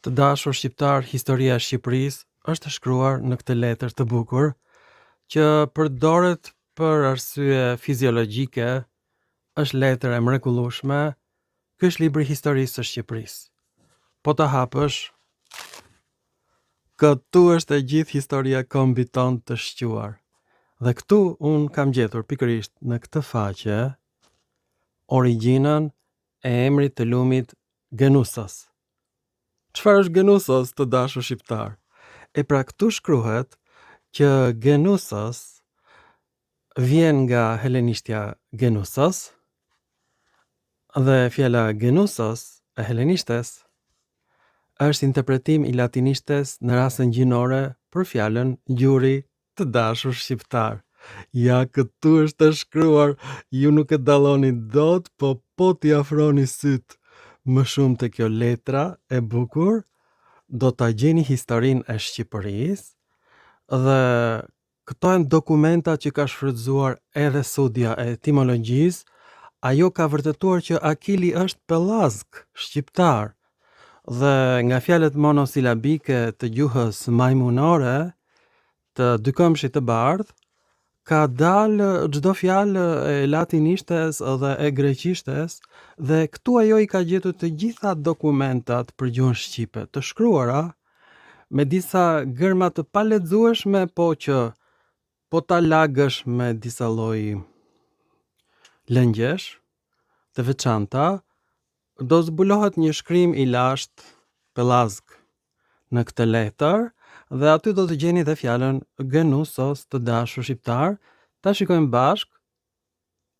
Të dashur shqiptarë, historia e Shqipërisë është e shkruar në këtë letër të bukur që përdoret për arsye fiziologjike, është letër e mrekullueshme. Ky është libri i historisë së Shqipërisë. Po ta hapësh, këtu është e gjithë historia e kombit tonë të shquar. Dhe këtu unë kam gjetur pikërisht në këtë faqe origjinën e emrit të lumit Genusos. Çfarë është Genusos, të dashur shqiptarë? E pra këtu shkruhet që Genusos vjen nga helenishtja Genusos dhe fjala Genusos e helenishtes është interpretim i latinishtes në rasën gjinore për fjalën gjuri Të dashur shqiptarë, ja këtu është e shkruar, ju nuk e dalloni dot, po po t'i afroni sytë më shumë te kjo letra e bukur, do ta gjeni historinë e Shqipërisë dhe këto janë dokumenta që ka shfrytëzuar edhe Sudja e etimologjisë, ajo ka vërtetuar që Akili është pellazg, shqiptar, dhe nga fjalët monosilabike të gjuhës majmunore, të dykëmbëshit të bardhë, ka dalë çdo fjalë e latinishtes dhe e greqishtes dhe këtu ajo i ka gjetur të gjitha dokumentat për gjuhën shqipe, të shkruara me disa gërma të palexueshme, po që po ta lagësh me disa lloj lëngjesh të veçanta, do zbulohet një shkrim i lashtë pellazg në këtë letër dhe aty do të gjeni dhe fjalën genusos të dashur shqiptarë, ta shikojmë bashkë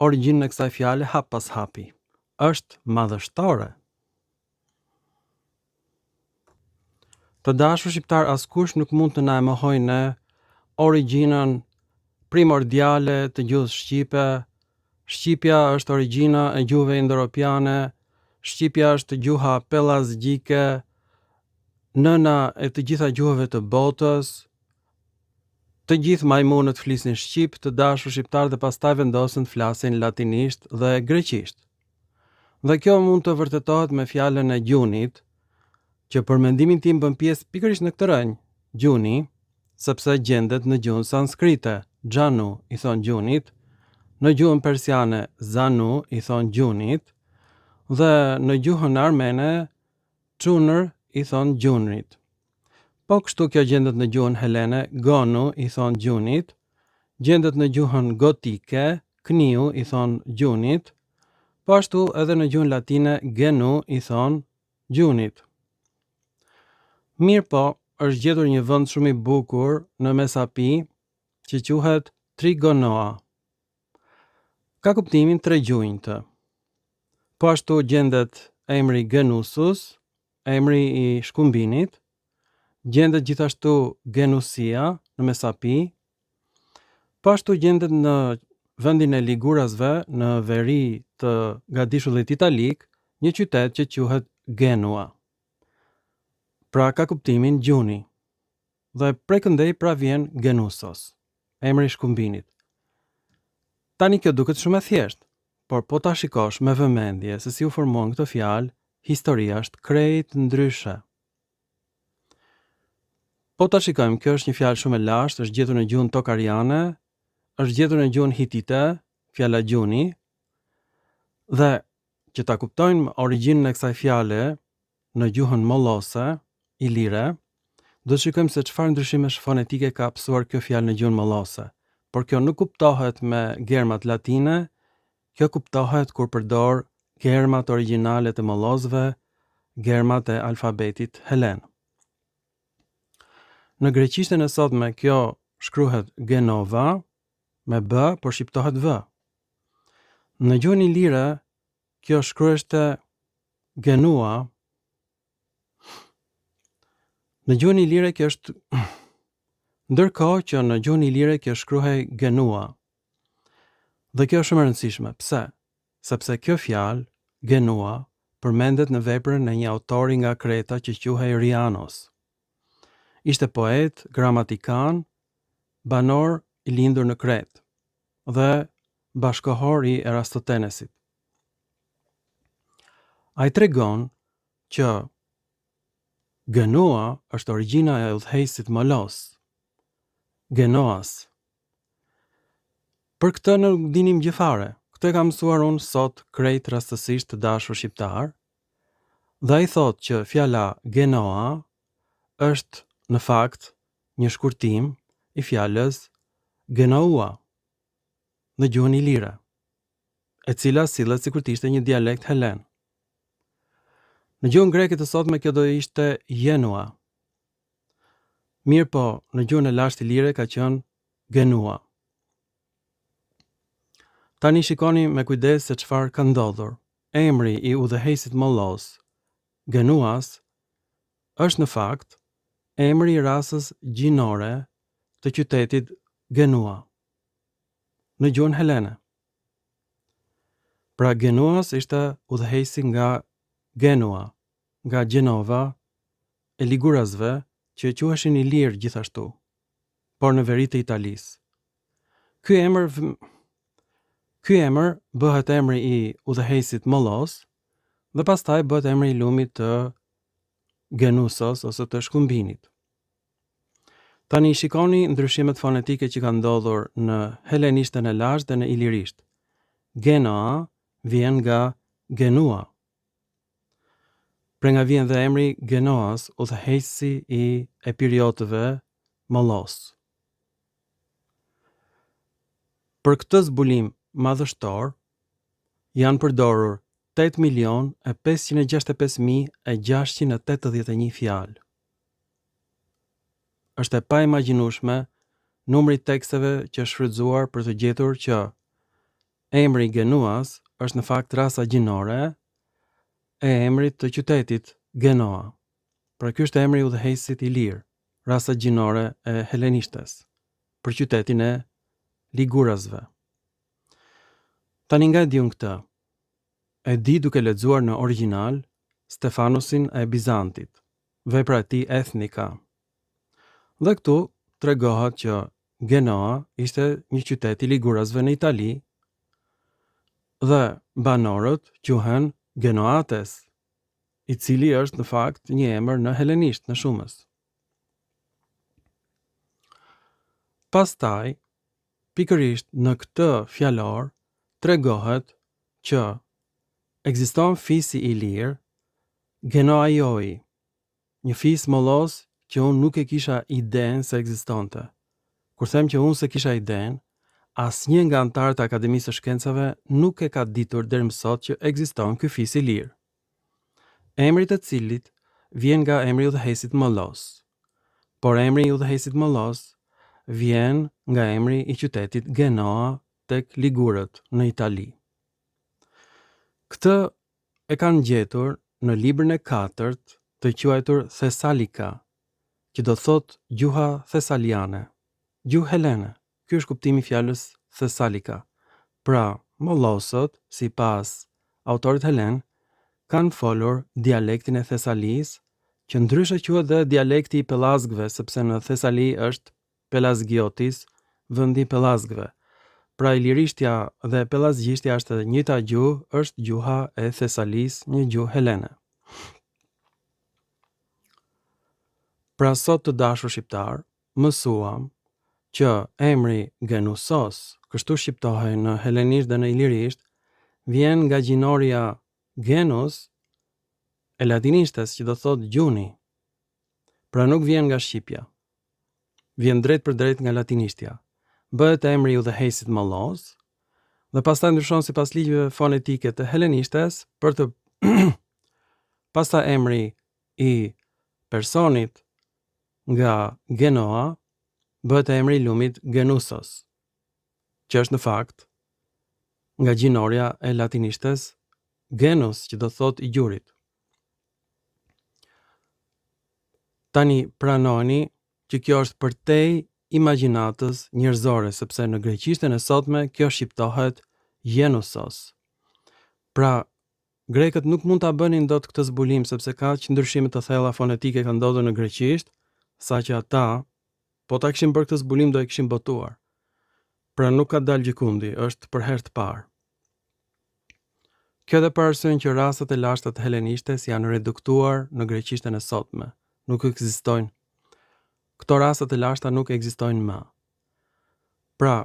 origjinën e kësaj fjale hap pas hapi. Është madhështore. Të dashur shqiptarë, askush nuk mund të na e mohojë ne origjinën primordiale të gjuhës shqipe. Shqipja është origjina e gjuhëve indoeuropiane, shqipja është gjuha pellazgjike, nëna e të gjitha gjuhëve të botës. Të gjithë majmunët flisnin shqip, të dashur shqiptarë dhe pastaj vendosën të flasin latinisht dhe greqisht. Dhe kjo mund të vërtetohet me fjalën e gjunit, që për mendimin tim bën pjesë pikërisht në këtë rrënjë, gjuni, sepse gjendet në gjuhën sanskrite, xhanu i thonë gjunit, në gjuhën persiane zanu i thonë gjunit, dhe në gjuhën armene çunër i thonë gjunit. Po kështu kjo gjendet në gjuhën helene, gonu i thonë gjunit, gjendet në gjuhën gotike, kniu i thonë gjunit, po ashtu edhe në gjuhën latine genu i thonë gjunit. Mirëpo, është gjetur një vend shumë i bukur në Mesapi që quhet Trigonoa. Ka kuptimin tre gjunjtë. Po ashtu gjendet emri Genusus, emri i Shkumbinit, gjendet gjithashtu Genusia në Mesapi, po ashtu gjendet në vendin e Ligurasve në veri të gadishullit italik, një qytet që quhet Genua. Pra ka kuptimin gjuni. Dhe prej këndej pra vjen Genusos, emri i Shkumbinit. Tani kjo duket shumë e thjeshtë, por po ta shikosh me vëmendje se si u formuan këto fjalë, historia është krejt ndryshe. Po ta shikojmë, kjo është një fjalë shumë e lashtë, është gjetur në gjuhën tokariane, është gjetur në gjuhën hitite, fjala gjuni, dhe që ta kuptojmë origjinën e kësaj fjale në gjuhën mollose, ilire, do të shikojmë se çfarë ndryshimesh fonetike ka pësuar kjo fjalë në gjuhën mollose. Por kjo nuk kuptohet me germat latine, kjo kuptohet kur përdor germat origjinale të mollosëve, germat e alfabetit helen. Në greqishten e sotme kjo shkruhet Genova me B, por shqiptohet V. Në gjuhën ilire kjo shkruheshte Genua. Në gjuhën ilire kjo është ndërkohë që në gjuhën ilire kjo shkruhej Genua. Dhe kjo është shumë e rëndësishme. Pse? Sepse kjo fjalë, Genua, përmendet në veprën e një autori nga Kreta që quhej Rianos. Ishte poet, gramatikan, banor i lindur në Kretë dhe bashkëkohor i Erastotenesit. Ai tregon që Genua është origjina e udhëheqësit Molos. Genoas. Për këtë nuk dinim gjë fare. Këtë e kam mësuar unë sot krejt rastësisht të dashur shqiptarë. Dhe ai thotë që fjala Genoa është në fakt një shkurtim i fjalës Genoua në gjuhën ilire, e cila sillet sikur të ishte një dialekt helen. Në gjuhën greke të sotme kjo do ishte Jenua. Mirëpo, në gjuhën e lashtë ilire ka qenë Genua. Tani shikoni me kujdes se çfarë ka ndodhur. Emri i udhëheqësit Molos, Genuas, është në fakt emri i rasës gjinore të qytetit Genua në gjuhën helene. Pra Genuas ishte udhëheqësi nga Genua, nga Gjenova e Ligurasve që quheshin ilirë gjithashtu, por në veri të Italisë. Ky emër Ky emër bëhet emri i udhëheqësit Molos dhe pastaj bëhet emri i lumit të Genusos ose të Shkumbinit. Tani shikoni ndryshimet fonetike që kanë ndodhur në helenishten e lashtë dhe në ilirisht. Genoa vjen nga Genua. Prej nga vjen dhe emri Genoas, udhëheqësi i epiriotëve Molos. Për këtë zbulim madhështor janë përdorur 8 565 681 fjalë. Është e paimagjinueshme numri i teksteve që është shfrytëzuar për të gjetur që emri Genuas është në fakt rasa gjinore e emrit të qytetit Genoa. Pra ky është emri i udhëheqësit ilir, rasa gjinore e helenishtes, për qytetin e Ligurasve. Tani nga e di unë këtë? E di duke lexuar në origjinal Stefanusin e Bizantit, vepra e tij Ethnika. Dhe këtu tregohet që Genoa ishte një qytet i Ligurasve në Itali dhe banorët quhen Genoates, i cili është në fakt një emër në helenisht, në shumës. Pastaj, pikërisht në këtë fjalor tregohet që ekziston fisi ilir Genoaioi, një fis molos që unë nuk e kisha idenë se ekzistonte. Kur them që unë s'e kisha idenë, asnjë nga anëtarët e Akademisë së Shkencave nuk e ka ditur deri më sot që ekziston ky fis ilir. Emri të cilit vjen nga emri i udhëheqësit Molos. Por emri i udhëheqësit Molos vjen nga emri i qytetit Genoa tek Ligurët në Itali. Këtë e kanë gjetur në librin e katërt të quajtur Thesalika, që do të thotë gjuha thesaliane, gjuhë helene. Ky është kuptimi i fjalës Thesalika. Pra, mollosët, sipas autorit helen, kanë folur dialektin e Thesalisë, që ndryshe quhet dhe dialekti i Pellazgëve, sepse në Thesali është Pelasgiotis, vendi i Pellazgëve. Pra ilirishtja dhe pellazgjishtja është e njëjta gjuhë, është gjuha e Thesalisë, një gjuhë helene. Pra sot të dashur shqiptarë, mësuam që emri Genusos, kështu shqiptohej në helenisht dhe në ilirisht, vjen nga gjinoria genus e latinishtes që do thotë gjuni. Pra nuk vjen nga shqipja. Vjen drejtpërdrejt nga latinishtja. Bëhet emri i udhëheqësit Mollos dhe pastaj ndryshon sipas ligjeve fonetike të helenishtes për të pastaj emri i personit nga Genoa bëhet emri i lumit Genusos, që është në fakt nga gjinorja e latinishtes genus, që do të thotë i gjurit. Tani pranoni që kjo është përtej imagjinatës njerëzore, sepse në greqishten e sotme kjo shqiptohet Jenusos. Pra, grekët nuk mund ta bënin dot këtë zbulim sepse kaq ndryshime të thella fonetike kanë ndodhur në greqisht, saqë ata po ta kishin bërë këtë zbulim do e kishin botuar. Pra nuk ka dalë gjëkundi, është për herë të parë. Kjo edhe për arsyen që rasat e lashta të helenishtes janë reduktuar në greqishten e sotme. Nuk ekzistojnë. Këto raste të lashta nuk ekzistojnë më. Pra,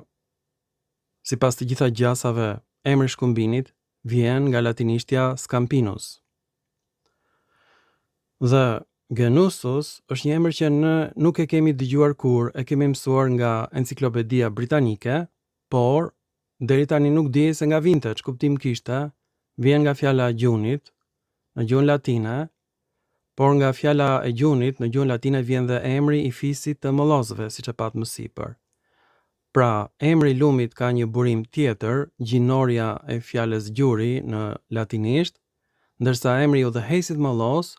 sipas të gjitha gjasave, emri Shkumbinit vjen nga latinishtja Scampinus. Dhe Genusus është një emër që ne nuk e kemi dëgjuar kurrë, e kemi mësuar nga Enciklopedia Britanike, por deri tani nuk dihej se nga vinte, ç'kuptim kishte, vjen nga fjala gjunit në gjuhën latine, por nga fjala e gjunit në gjuhën latine vjen dhe emri i fisit të mollosëve, siç e patë më sipër. Pra, emri i lumit ka një burim tjetër, gjinorja e fjalës gjuri në latinisht, ndërsa emri i udhëheqësit mollos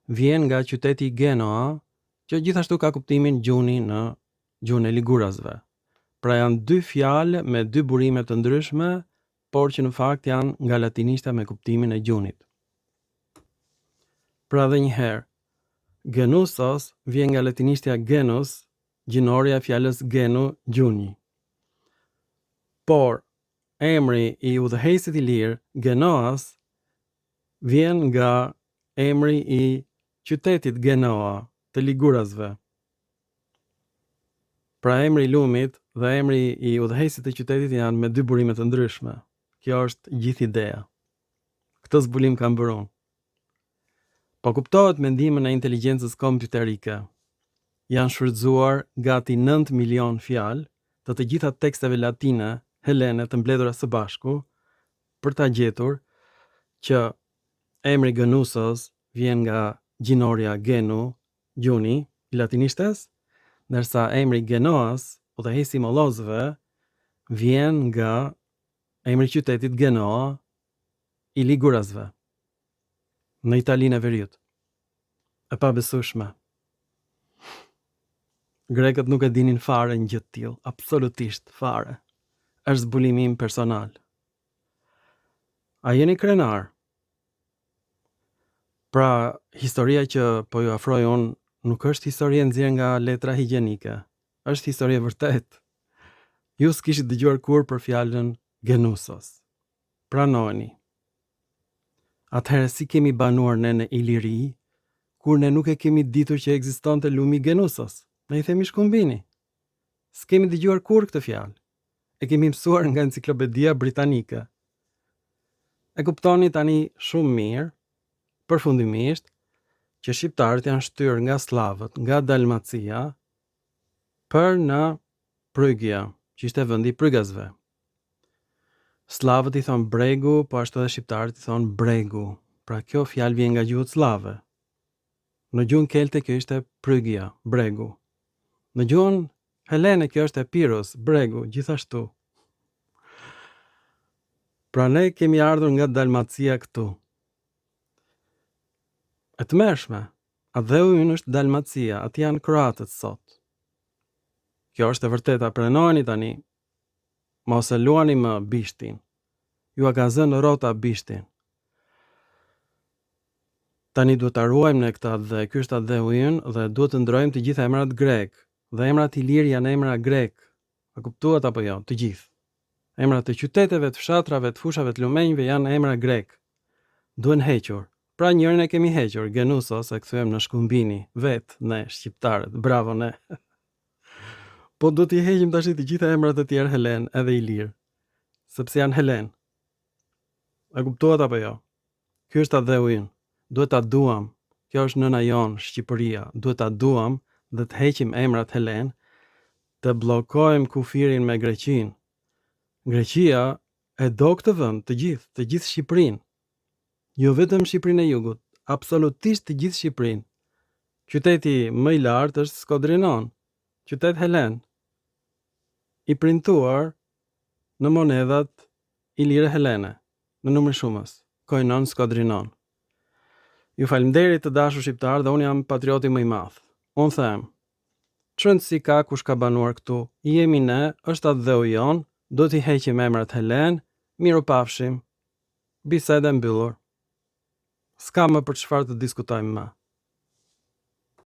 vjen nga qyteti Genoa, që gjithashtu ka kuptimin gjuni në gjuhën e ligurasve. Pra janë dy fjalë me dy burime të ndryshme, por që në fakt janë nga latinishtja me kuptimin e gjunit. Pra dhe një herë, Genusos vjen nga latinishtja genus, gjinorja e fjalës genu, gjuni. Por, emri i udhëheqësit ilir, Genoas, vjen nga emri i qytetit Genoa të ligurasve. Pra emri i lumit dhe emri i udhëheqësit të qytetit janë me dy burime të ndryshme. Kjo është gjithë ideja. Këtë zbulim kam bërë unë. Po kuptohet me ndihmën e inteligjencës kompjuterike. Janë shfrytëzuar gati 9 milionë fjalë të të gjitha teksteve latine, helene të mbledhura së bashku për ta gjetur që emri Genusos vjen nga gjinorja genu, gjuni, i latinishtes, ndërsa emri Genoas, udhëheqësi i mollosëve, vjen nga emri i qytetit Genoa i ligurasve në Italinë e Veriut. E pabesueshme. Grekët nuk e dinin fare një gjë të tillë, absolutisht fare. Është zbulimi im personal. A jeni krenar? Pra, historia që po ju afroj unë nuk është histori e nxjerrë nga letra higjienike. Është histori e vërtetë. Ju s'kishit dëgjuar kurrë për fjalën Genusos. Pranojeni. Atëherë si kemi banuar ne në Iliri, kur ne nuk e kemi ditur që ekzistonte lumi Genusos? Ne i themi Shkumbini. S'kemi dëgjuar kurrë këtë fjalë. E kemi mësuar nga Enciklopedia Britanike. E kuptoni tani shumë mirë, përfundimisht, që shqiptarët janë shtyrë nga sllavët, nga Dalmacia, për në Prygia, që ishte vendi i Prygasve. Sllavët i thonë bregu, po ashtu edhe shqiptarët i thonë bregu. Pra kjo fjalë vjen nga gjuhët sllave. Në gjuhën kelte kjo ishte Prygia, bregu. Në gjuhën helene kjo është Epirus, bregu, gjithashtu. Pra ne kemi ardhur nga Dalmacia këtu. E tmerrshme, atdheu ynë është Dalmacia, aty janë kroatët sot. Kjo është e vërteta, pranojeni tani. Mos e luani më bishtin. Jua ka zënë rrota bishtin. Tani duhet ta ruajmë ne këtë atdhe, ky është atdheu ynë dhe duhet të ndërrojmë të gjithë emrat grekë. Dhe emrat ilirë janë emra grekë. E kuptuat apo jo, të gjithë. Emrat e qyteteve, të fshatrave, të fushave, të lumenjve janë emra grekë. Duhen hequr. Pra njërin e kemi hequr, Genusos e kthyem në Shkumbini, vetë ne shqiptarët, bravo ne. Po do t'i heqim tashi të gjitha emrat e tjerë helenë edhe ilirë, sepse janë helenë. E kuptuat apo jo? Ky është atdheu ynë. Duhet ta duam. Kjo është nëna jonë, Shqipëria. Duhet ta duam dhe të heqim emrat helenë, të bllokojmë kufirin me Greqinë. Greqia e do këtë vend, të gjithë, të gjithë Shqipërinë. Jo vetëm Shqipërinë e Jugut, absolutisht të gjithë Shqipërinë. Qyteti më i lartë është Skodrinon, qytet helen, i printuar në monedhat ilire helene, në numrin shumës, Koinon Skodrinon. Ju faleminderit të dashur shqiptarë dhe unë jam patrioti më i madh. Unë them, ç'rëndësi ka kush ka banuar këtu, jemi ne, është atdheu jonë, duhet t'i heqim emrat helenë, mirupafshim. Bisedë e mbyllur. S'ka më për çfarë të diskutojmë më.